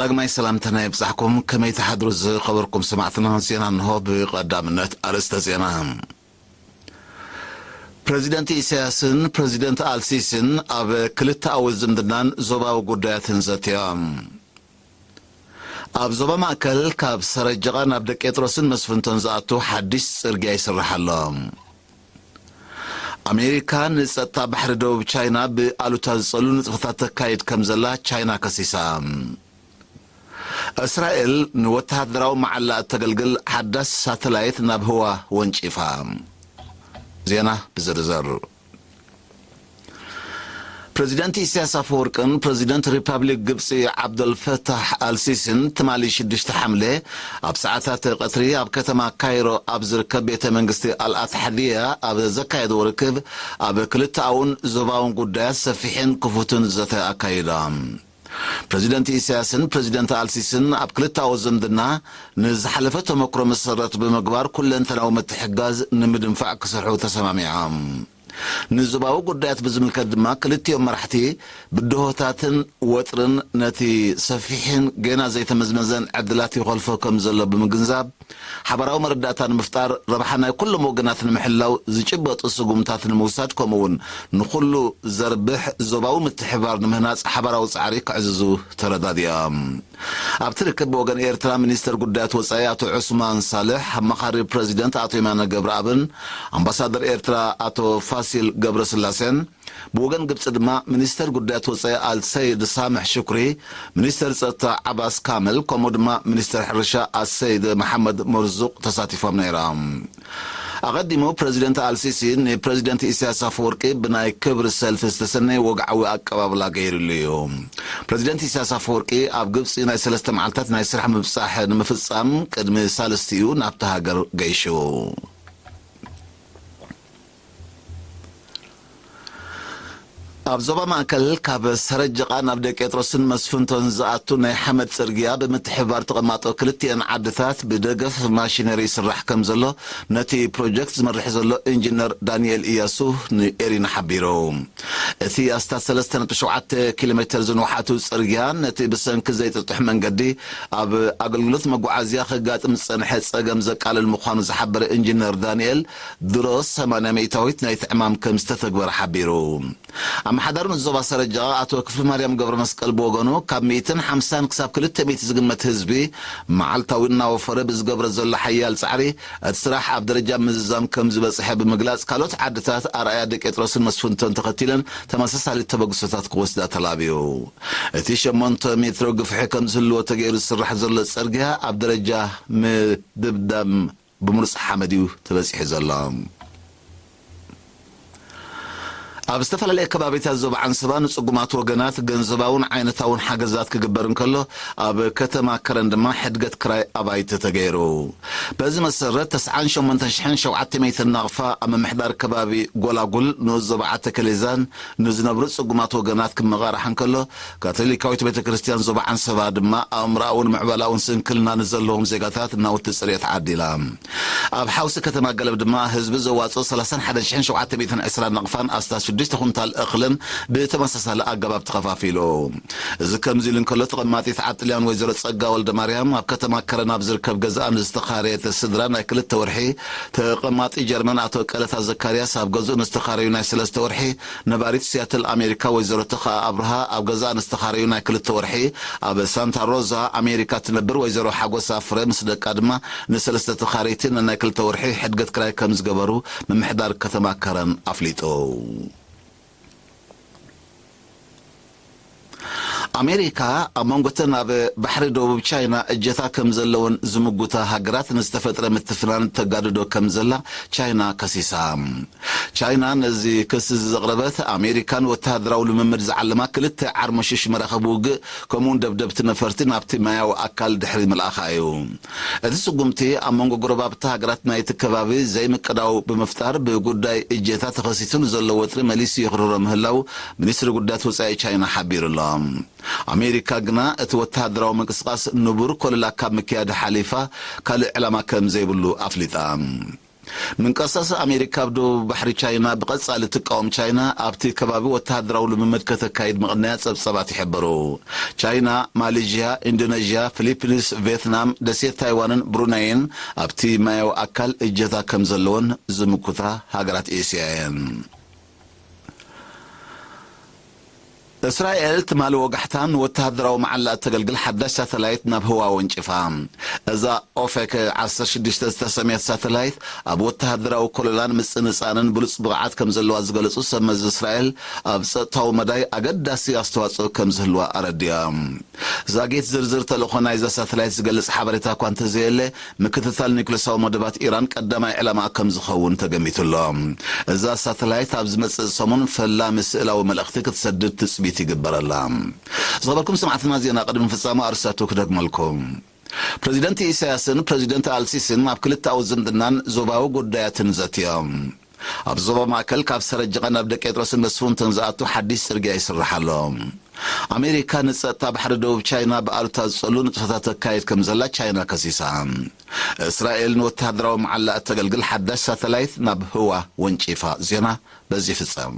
ዳግማይ ሰላምታና ይብጻሕኩም። ከመይ ትሓድሩ ዝኸበርኩም ሰማዕትና? ዜና እንሆ። ብቐዳምነት ኣርእስተ ዜና። ፕረዚደንት ኢሳያስን ፕረዚደንት ኣልሲስን ኣብ ክልተኣዊ ዝምድናን ዞባዊ ጉዳያትን ዘትዮም። ኣብ ዞባ ማእከል ካብ ሰረጀቓ ናብ ደቄጥሮስን መስፍንቶን ዝኣቱ ሓድሽ ጽርግያ ይስራሕ ኣሎ። ኣሜሪካ ንጸጥታ ባሕሪ ደቡብ ቻይና ብኣሉታ ዝጸሉ ንጥፈታት ተካይድ ከም ዘላ ቻይና ከሲሳ። እስራኤል ንወተሃደራዊ መዓላ እተገልግል ሓዳስ ሳተላይት ናብ ህዋ ወንጪፋ። ዜና ብዝርዝር። ፕረዚደንት ኢሳያስ ኣፈወርቅን ፕረዚደንት ሪፓብሊክ ግብጺ ዓብደልፈታሕ ኣልሲሲን ትማሊ ሽዱሽተ ሓምለ ኣብ ሰዓታት ቀትሪ ኣብ ከተማ ካይሮ ኣብ ዝርከብ ቤተ መንግስቲ ኣልኣትሓድያ ኣብ ዘካየድዎ ርክብ፣ ኣብ ክልተኣውን ዞባውን ጉዳያት ሰፊሕን ክፉትን ዘተ ኣካይዶም። ፕረዚደንት ኢሳያስን ፕረዚደንት ኣልሲስን ኣብ ክልተኣዊ ዝምድና ንዝሓለፈ ተመክሮ መሰረት ብምግባር ኩለንተናዊ ምትሕጋዝ ንምድንፋዕ ክሰርሑ ተሰማሚዖም። ንዞባዊ ጉዳያት ብዝምልከት ድማ ክልቲኦም መራሕቲ ብድሆታትን ወጥርን ነቲ ሰፊሕን ጌና ዘይተመዝመዘን ዕድላት ይኾልፎ ከም ዘሎ ብምግንዛብ፣ ሓባራዊ መረዳእታ ንምፍጣር፣ ረብሓ ናይ ኩሎም ወገናት ንምሕላው ዝጭበጡ ስጉምታት ንምውሳድ፣ ከምኡ እውን ንኹሉ ዘርብሕ ዞባዊ ምትሕብባር ንምህናጽ ሓባራዊ ጻዕሪ ክዕዝዙ ተረዳዲኦም። ኣብቲ ርክብ ብወገን ኤርትራ ሚኒስተር ጉዳያት ወጻኢ ኣቶ ዑስማን ሳልሕ፣ ኣማኻሪ ፕረዚደንት ኣቶ የማነ ገብረኣብን ኣምባሳደር ኤርትራ ኣቶ ፋሲል ገብረስላሴን፣ ብወገን ግብጺ ድማ ሚኒስተር ጉዳያት ወጻኢ ኣልሰይድ ሳምሕ ሽኩሪ፣ ሚኒስተር ጸጥታ ዓባስ ካምል፣ ከምኡ ድማ ሚኒስተር ሕርሻ ኣሰይድ መሓመድ መርዙቕ ተሳቲፎም ነይሮም። ኣቐዲሙ ፕረዚደንት ኣልሲሲ ንፕረዚደንት ኢሳያስ ኣፈወርቂ ብናይ ክብሪ ሰልፊ ዝተሰነየ ወግዓዊ ኣቀባብላ ገይሩሉ እዩ። ፕረዚደንት ኢሳያስ ኣፈወርቂ ኣብ ግብጺ ናይ ሰለስተ መዓልታት ናይ ስራሕ ምብጻሕ ንምፍጻም ቅድሚ ሳልስቲ እዩ ናብታ ሃገር ገይሹ። ኣብ ዞባ ማእከል ካብ ሰረጀቓ ናብ ደቄጥሮስን መስፍንቶን ዝኣቱ ናይ ሓመድ ጽርግያ ብምትሕብባር ተቐማጦ ክልቲአን ዓድታት ብደገፍ ማሽነሪ ይስራሕ ከም ዘሎ ነቲ ፕሮጀክት ዝመርሕ ዘሎ ኢንጂነር ዳንኤል ኢያሱ ንኤሪና ሓቢሩ። እቲ ኣስታት ሰለስተ ነጥቢ ሸውዓተ ኪሎ ሜተር ዝንውሓቱ ጽርግያ ነቲ ብሰንኪ ዘይጥጡሕ መንገዲ ኣብ ኣገልግሎት መጓዓዝያ ከጋጥም ዝጸንሐ ጸገም ዘቃልል ምዃኑ ዝሓበረ ኢንጂነር ዳንኤል፣ ድሮ ሰማንያ ሚእታዊት ናይቲ ዕማም ከም ዝተተግበረ ሓቢሩ። ኣመሓዳሪ ንዞባ ሰረጃ ኣቶ ክፍለ ማርያም ገብረ መስቀል ብወገኑ፣ ካብ ሚእትን ሓምሳን ክሳብ ክልተ ሚእቲ ዝግመት ህዝቢ መዓልታዊ እናወፈረ ብዝገብረ ዘሎ ሓያል ጻዕሪ፣ እቲ ስራሕ ኣብ ደረጃ ምዝዛም ከም ዝበጽሐ ብምግላጽ፣ ካልኦት ዓድታት ኣርኣያ ደቄጥሮስን መስፍንቶን ተኸቲለን ተመሳሳሊ ተበግሶታት ክወስዳ ተላብዩ። እቲ ሸሞንተ ሜትሮ ግፍሒ ከም ዝህልዎ ተገይሩ ዝስራሕ ዘሎ ጽርግያ ኣብ ደረጃ ምድብዳም ብምሩጽ ሓመድ እዩ ተበጺሑ ዘሎ። ኣብ ዝተፈላለየ ከባቢታት ዞባ ዓንሰባ ንጽጉማት ወገናት ገንዘባውን ዓይነታውን ሓገዛት ክግበር እንከሎ፣ ኣብ ከተማ ከረን ድማ ሕድገት ክራይ ኣባይቲ ተገይሩ። በዚ መሰረት፣ ተስዓን ሸሞንተን ሽሕን ሸውዓተ ሚእትን ናቕፋ ኣብ ምምሕዳር ከባቢ ጎላጉል ንኡስ ዞባ ዓተከሌዛን ንዝነብሩ ጽጉማት ወገናት ክመቓራሕ እንከሎ፣ ካቶሊካዊት ቤተ ክርስቲያን ዞባ ዓንሰባ ድማ ኣእምሮኣውን ምዕባላውን ስንክልና ንዘለዎም ዜጋታት ናውቲ ጽሬት ዓዲላ። ኣብ ሓውሲ ከተማ ገለብ ድማ ህዝቢ ዘዋጽኦ ሰላሳን ሓደን ሽሕን ሸውዓተ ሚእትን ዕስራን ናቕፋን ኣስታት ሽዱሽተ ኩንታል እኽልን ብተመሳሳሊ ኣገባብ ተኸፋፊሉ። እዚ ከምዚ ኢሉ እንከሎ፣ ተቐማጢት ዓዲ ጥልያን ወይዘሮ ጸጋ ወልደ ማርያም ኣብ ከተማ ከረን ኣብ ዝርከብ ገዝኣ ንዝተኻረየት ስድራ ናይ ክልተ ወርሒ፣ ተቐማጢ ጀርመን ኣቶ ቀለታ ዘካርያስ ኣብ ገዝኡ ንዝተኻረዩ ናይ ሰለስተ ወርሒ፣ ነባሪት ሲያትል ኣሜሪካ ወይዘሮ ተኸኣ ኣብርሃ ኣብ ገዝኣ ንዝተኻረዩ ናይ ክልተ ወርሒ፣ ኣብ ሳንታ ሮዛ ኣሜሪካ ትነብር ወይዘሮ ሓጎስ ኣፍረ ምስ ደቃ ድማ ንሰለስተ ተኻረይቲ ነናይ ክልተ ወርሒ ሕድገት ክራይ ከም ዝገበሩ ምምሕዳር ከተማ ከረን ኣፍሊጡ። ኣሜሪካ ኣብ መንጎተን ኣብ ባሕሪ ደቡብ ቻይና እጀታ ከም ዘለወን ዝምጉታ ሃገራት ንዝተፈጥረ ምትፍናን ተጋድዶ ከም ዘላ ቻይና ከሲሳ። ቻይና ነዚ ክሲ ዘቕረበት፣ ኣሜሪካን ወተሃደራዊ ልምምድ ዝዓለማ ክልተ ዓርሞሽሽ መራኸቢ ውግእ፣ ከምኡውን ደብደብቲ ነፈርቲ ናብቲ ማያዊ ኣካል ድሕሪ ምልኣኻ እዩ። እቲ ስጉምቲ ኣብ መንጎ ጎረባብቲ ሃገራት ናይቲ ከባቢ ዘይምቅዳው ብምፍጣር፣ ብጉዳይ እጀታ ተኸሲቱ ንዘሎ ወጥሪ መሊሱ የኽርሮ ምህላው ሚኒስትሪ ጉዳያት ወጻኢ ቻይና ሓቢሩ ኣሎ። ኣሜሪካ ግና እቲ ወተሃደራዊ ምንቅስቃስ ንቡር ኮለላ ካብ ምክያድ ሓሊፋ ካልእ ዕላማ ከም ዘይብሉ ኣፍሊጣ። ምንቀሳስ ኣሜሪካ ኣብ ደቡብ ባሕሪ ቻይና ብቐጻሊ ትቃወም ቻይና ኣብቲ ከባቢ ወተሃደራዊ ልምምድ ከተካይድ ምቕናያ ጸብጸባት ይሕብሩ። ቻይና፣ ማሌዥያ፣ ኢንዶኔዥያ፣ ፊሊፒንስ፣ ቪየትናም፣ ደሴት ታይዋንን ብሩናይን ኣብቲ ማያዊ ኣካል እጀታ ከም ዘለወን ዝምኩታ ሃገራት ኤስያ እየን። እስራኤል ትማሊ ወጋሕታ ንወተሃደራዊ መዓላ እተገልግል ሓዳሽ ሳተላይት ናብ ህዋ ወንጭፋ። እዛ ኦፌክ ዓሰርተ ሽዱሽተ ዝተሰምየት ሳተላይት ኣብ ወተሃደራዊ ኮለላን ምጽንጻንን ብሉጽ ብቕዓት ከም ዘለዋ ዝገለጹ ሰብ መዚ እስራኤል፣ ኣብ ጸጥታዊ መዳይ ኣገዳሲ ኣስተዋጽኦ ከም ዝህልዋ ኣረዲኦም። ዛጊት ዝርዝር ተልእኾ ናይዛ ሳተላይት ዝገልጽ ሓበሬታ እኳ እንተዘየለ፣ ምክትታል ኒውክለሳዊ መደባት ኢራን ቀዳማይ ዕላማ ከም ዝኸውን ተገሚቱ ኣሎ። እዛ ሳተላይት ኣብ ዝመጽእ ሰሙን ፈላሚ ስእላዊ መልእኽቲ ክትሰድድ ትጽቢት ይግበረላ። ዝኸበርኩም ሰማዕትና፣ ዜና ቅድሚ ፍጻሙ ኣርእስታቱ ክደግመልኩም። ፕረዚደንት ኢሳያስን ፕረዚደንት ኣልሲስን ኣብ ክልተኣዊ ዝምድናን ዞባዊ ጉዳያትን ዘትዮም። ኣብ ዞባ ማእከል ካብ ሰረጀቐ ናብ ደቄጥሮስን መስፉንትን ዝኣቱ ሓድሽ ጽርግያ ይስራሕ ኣሎ። ኣሜሪካ ንጸጥታ ባሕሪ ደቡብ ቻይና ብኣሉታ ዝጸሉ ንጥፈታት ተካይድ ከም ዘላ ቻይና ከሲሳ። እስራኤል ንወተሃደራዊ መዓላ እተገልግል ሓዳሽ ሳተላይት ናብ ህዋ ወንጪፋ። ዜና በዚ ይፍጸም።